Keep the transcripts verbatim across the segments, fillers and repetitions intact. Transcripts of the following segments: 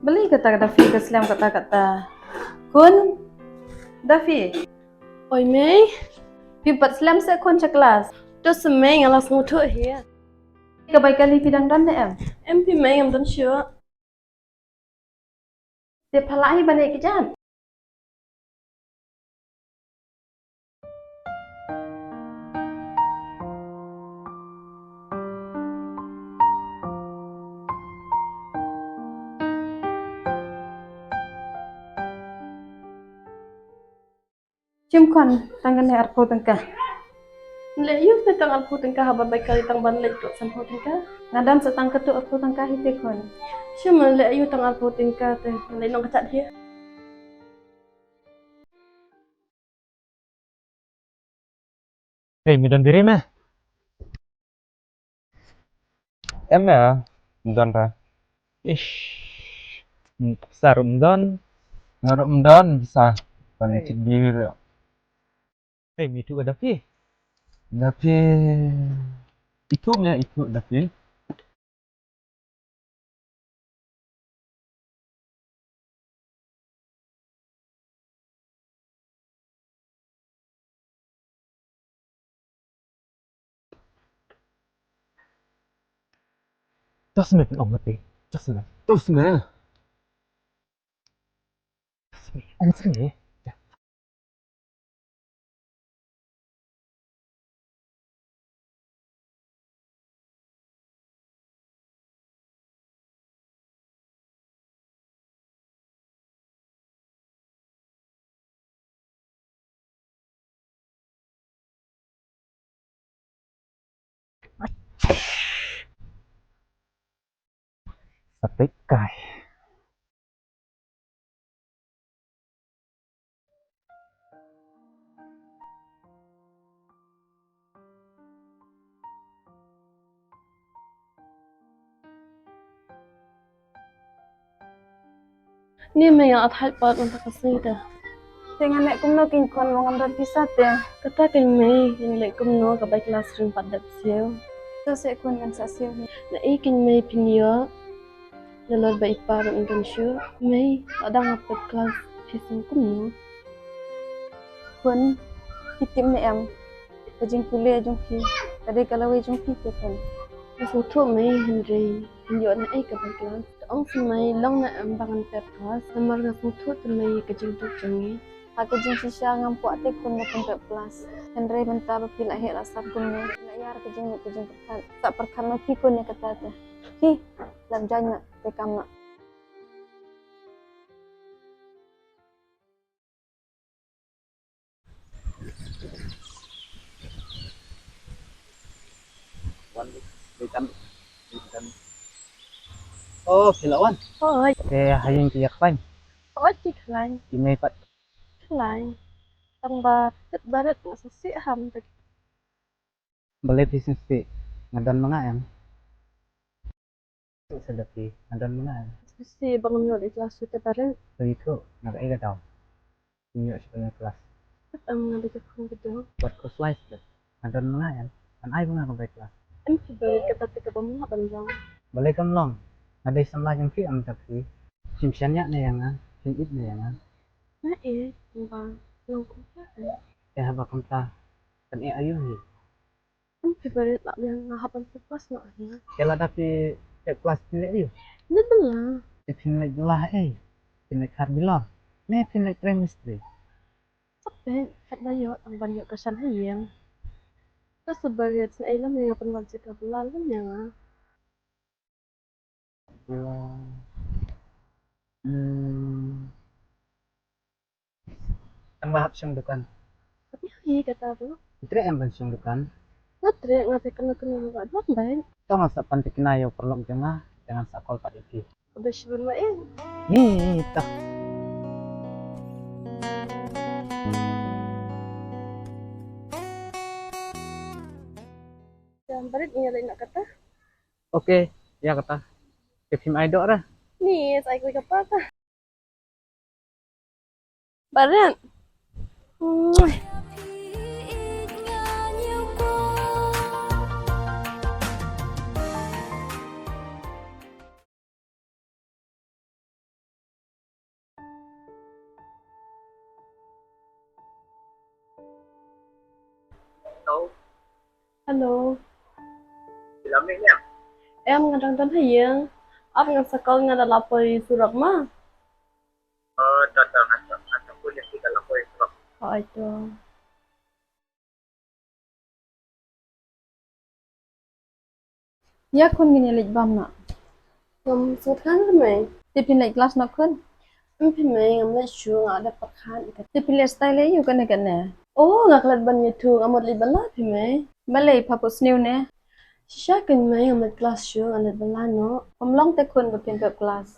Balei kata ka Dafi ka slem katta katta? Khun, Dafi. Oi mei. Phi pat slem seh khun sha klas. To seh mei, nga la sngewthuh hi. Ka bai kali phi dang don ne em? Em phi mei, ngam don shuh. Te pha lah hi ban ïaid kjat. Shim khun, tang kane arphew tyngka. Leh ïa u tang arphew tyngka, haba bai kali tang ban leit lut sanphew tyngka. Nga don sa tang katto arphew tyngka hi te khun. Shim leh ïa u tang arphew tyngka te, leh nong kjat hi. Hei, me don biri me? Em me, don ra. Ish. Sa ruh em don. Nga ruh em don sa. Ban kit biri. Hei, me ithuh ka Dafi? Dafi. Ithuh me, ithuh Dafi. Tos me pyn-ong mati. Tos me. Tos me. Tos me. Ong me. Sa peit kai. Ni me ïa athait pat mynta ka sngi te. Te ngan leh kumno keiñ khun, mo ngam don pisa te. Kata keiñ mei, ngan leh kumno ka bai klas ring pat dep siew. To seh khun, ngan sa siew hi. Na i keiñ mei phin ïoh. Nalor ba i pa ruh ym don shuh. Mei, lada nga pep klas phi sngew kumno? Khun, phi tip ne em, ka jingpule jong phi ka dei ka lawei jong phi te khun. Nga sngewthuh mei, hynrei phin ïoh na ei ka bai klas? To ong sa mei, long ne em ba ngan pep klas? Namar nga sngewthuh te mei ka jingduk jong ngi. Ha ka jingshisha ngam kwah te khun ba phin pep klas. Hynrei mynta ba phi la heh la sat kumne, la ïar ka jingmut ka jingpyrkhat. Sa pyrkhat ma phi khun ïa kata te. Phi, lap jaiñ ma te kam ma. Wan, dei kan, dei kan. Oh, phi la wan. Hooid. Te ha ïing ki ïa khlaiñ? Hooid ki khlaiñ. Ki mei pat? Khlaiñ. Tang ba phi tip Barit nga sngewsih ham te. Balei phi sngewsih, nga don ma nga em? Sa da phi, nga don ma nga em? Sngewsih ba ngam ïoh leit klas shuh te Barit. Phi ithuh na kaei ka daw? Ngim ïoh shuh ka klas. Em, nga dei ka khun ka daw. Wat khuslai shuh. Nga don ma nga em? Ngan ai ma nga ka bai klas. Em phi Barit, kata te kaba mlak ban long. Balei kam long? Nga dei samla jong phi em, da phi. Phim shaniah ne ïa nga, phim ïeit ne ïa nga. Nga ïeit, ba long kumta em. Te haba kumta, kan ïa aïu hi? Em phi Barit, lah biang nga hap ban pep klas noh hi. Te lada phi pep klas phin leh aïu? Leh bylla. Te phin leh bylla ei? Phin leh khar bilor ne phin leh trei mistri? Sa peit, kat da ïoh tang ban ïoh kyrshan ha ïing. Ka sa Barit, sngewlem ïa nga pynwan sha ka bylla lem ïa nga. Hmm. Tang ba hap shong dukan. Hi kata tu. Treh em ban shong dukan? Nga treh, nga treh kano kano nga don beit. Tang nga sa pan tikna ïa u paralok jong nga, te ngan sa call pat ïa phi. Khublei shibun ma em. Hi, hi, ta. Ïa Barit, ïa leit noh kata. Okay, ïa kata. Te phim ai doh ra? Ni, sa ai kawei ka pa ta. Barit. Hello. Hello. Phi lam ne em? Em, nga dang don ha ïing. Ap, ngan sa call nga da la poi surok ma. Oh, to to, ngan sa, ngan sa phone ïa phi da la poi surok. Hooid to. Ïa khun, ngin ïa leit bam noh. Ngam sngewthuh khan mei. Te phin leit klas noh khun? Em phi mei, ngam leit shuh, nga dep pat khan. Te phi leit style ïa u kane kane? Oh, nga klet ban ïathuh, nga mut leit bylla phi mei. Balei, pha put sniew ne? Shisha keiñ mei, ngam leit klas shuh, nga leit bylla noh. Ym long te khun ba phin pep klas?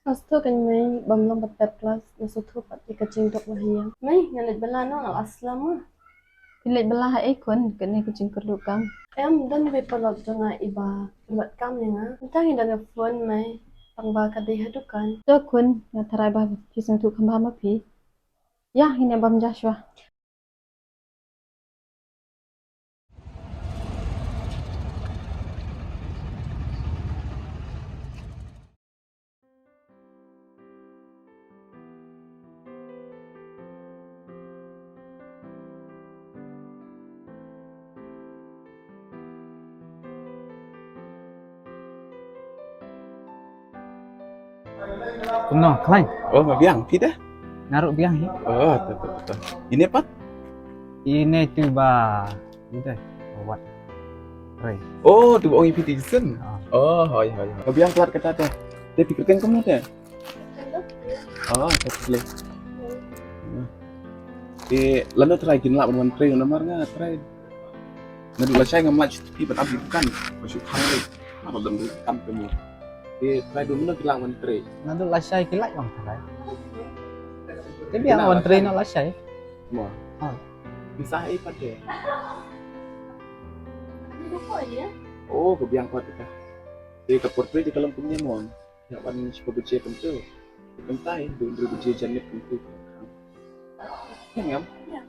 Nga sngewthuh keiñ mei, bym long ban pep klas, nga sngewthuh pat ïa ka jingduk ba ha ïing. Mei, nga leit bylla noh, nga la slem ma. Phi leit bylla ha ei khun, kane ka jingkyrduh kam? Em, don iwei i paralok jong nga iba pynwad kam ïa nga. Mynta ngi dang ïa phone mei, tang ba ka dei ha dukan. To khun, nga tharai ba phi sngewthuh kham bha ma phi. Ïa, ngin ïa bam ja shuwa. Kumno, khlaiñ? Oh, nga biang, phi te? Nga ruh biang hi. Oh, to to to. Ine pat? Ine tu ba, ine, wat. Trei. Oh, tu ba ong ïa phi tu shisien. Ah. Oh, hooid hooid. Nga biang palat kata te. Te phi kyrteng kumno te? Oh, to phi. Te lano trai kin lah ban wan trei namar nga trai. Naduh lashai ngam lah shuh ban ap ïa u dukan. Ba shu khang lei. Nga ba dang duh kam te mo. Te trai dum na ki lah wan trei. Naduh lashai ki lah wan trei. Te biang wan trei na lashai. Mo. Ha. Pisa ei pat te. Oh, ka biang pat te. Te ka por trei te ka long kumne mo. Ïa wan shiphew baje kumto. Kumta hi, dun hynriew baje janmiet kumto. Ïa ngam? Ïa.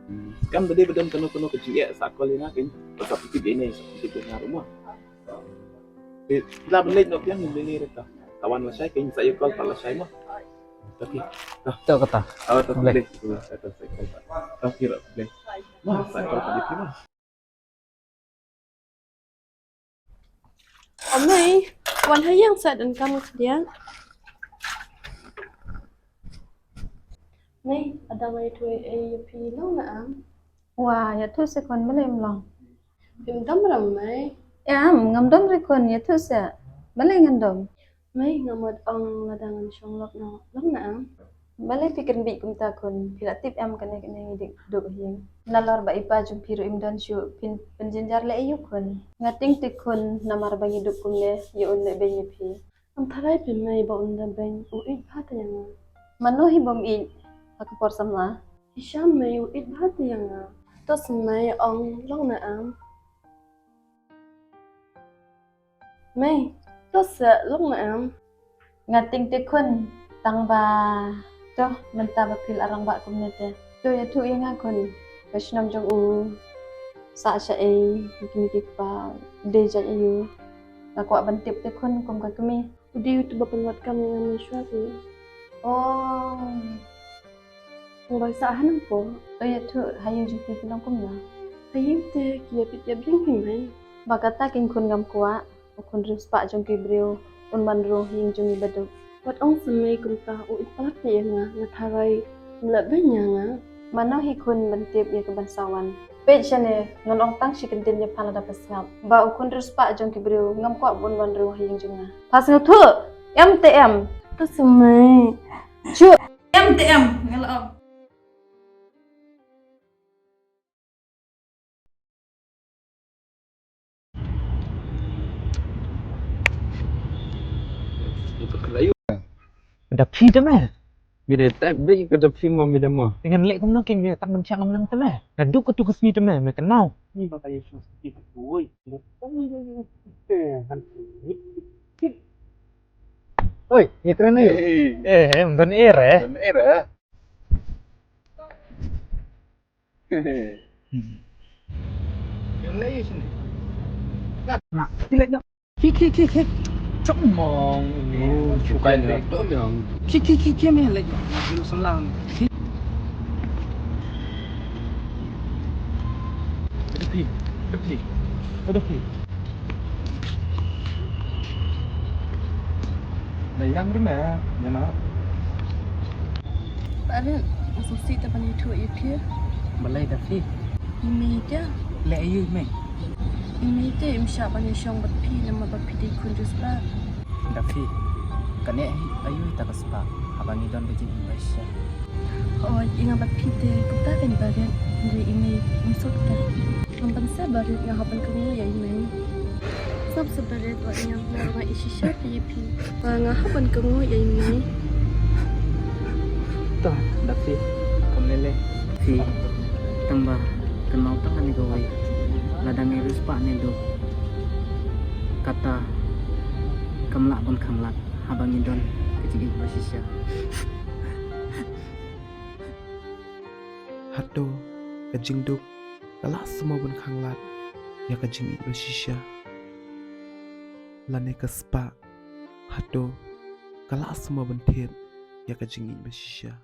Hmm. Kam da dei ba don kano kano ka jingeh sa call ïa nga keiñ. Ba sa pyntip ïa ine, sa pyntip ïa nga ruh mo. Te la ban leit noh biang, ngin leit leit reta. Tawan lashai keiñ sa ïa call pat lashai mo. Okay. To kata. Oh, to Blei. Blei. To sa call pat. To kira Blei. Mo, sa call pat ïa phi mo. O mei, wan ha ïing sa, don kam khyndiat. Mei, lada nga ïathuh ei ïa phi long ne em? Wa, ïathuh seh khun, balei ym long? Phim dom re mei? Em, ngam dom re khun, ïathuh seh. Balei ngan dom? Mei, nga mut ong lada ngan shong lok noh, long ne em? Balei phi kynbiej kumta khun, phi la tip em kane kane ngi dei duh ha ïing. Nalor ba i pa jong phi ruh im don shuh, phin pynjynjar leh aïu khun. Nga tieng te khun, namar ba ngi duh kumne, ïa un leh beiñ ïa phi. Ngam tharai phi mei ba un leh beiñ, u ïeit bha te ïa nga. Mano hi bym ïeit, ha ka por samla. Shisha mei, u ïeit bha te ïa nga. To seh mei, ong long ne em? Mei, to seh, long ne em? Nga tieng te khun, tang ba, to, mynta ba phi la rangbah kumne te. To ïathuh ïa nga khun, ka shnong jong u, sah shaei, ki kmie ki kpa, dei jait aïu. Nga kwah ban tip te khun, kum ka kmie. U dei utu ba pynwad kam ïa nga mynshuwa te. Oh. Ong ba sah ha nangpor. To ïathuh, ha ïing jong phi ki long kumno? Ha ïing te ki ïapeit ïabieng hi mei. Ba kata keiñ khun ngam kwah, u khun riewspah jong ki briew un wan rung ha ïing jong ngi baduk. Wat ong seh mei kumta, u ïeit palat te ïa nga, nga tharai um leh beiñ ïa nga. Mano hi khun ban tip ïa ka ban sa wan. Peit shane, ngan ong tang shi kyntien ïa pha lada pha sngap. Ba u khun riewspah jong ki briew ngam kwah ba un wan rung ha ïing jong nga. Pha sngewthuh, em te em. To seh mei. Shu, em te em, nga la ong. Da phi te me. Mi da type beit ka da phi mo, mi da mo. Te ngan leh kumno keiñ, me tang ban shah ngam nang te me. Naduh katu ka sngi te me, me kynmaw. Oi, ïa tren aïu? Eh, eh, ym don ei re. Don ei re. Ym don ei shane. Na, na, ki leit na. Ki, ki, ki, ki. Chong mong. Oh, chukai na to mong. Ki, ki, ki, ki, me leit na. Na, ki lu samlang. Ki. Phi, da phi. Da phi. Da ïam ruh me, ïa ma. Bah Rit, nga sngewsih te ban ïathuh ïa phi. Balei da phi? I mei te. Leh aïu i mei? I mei te im shah ban ïashong bad phi namar ba phi dei khun riewspah. Da phi, kane aïu ita ka spah haba ngi don ka jingïeit bashisha. Hooid, ïa nga bad phi te kumta kein Bah Rit, hynrei i mei im suk te. Ngam banse Bah Rit, nga hap ban kohnguh ïa i mei. Sngap seh Bah Rit, wat ïam, nga ruh nga ïeit shisha ïa phi. Ba nga hap ban kohnguh ïa i mei. To, da phi, kam lei lei. Phi, tang ba kynmaw tang kane kawei. Lada ngi riewspah ne duk, kata kam lah ban khanglad haba ngi don ka jingïeit bashisha. Hato ka jingduk ka lah sngewbha ban khanglad ïa ka jingïeit bashisha? Lane ka spah, hato ka lah sngewbha ban thied ïa ka jingïeit bashisha?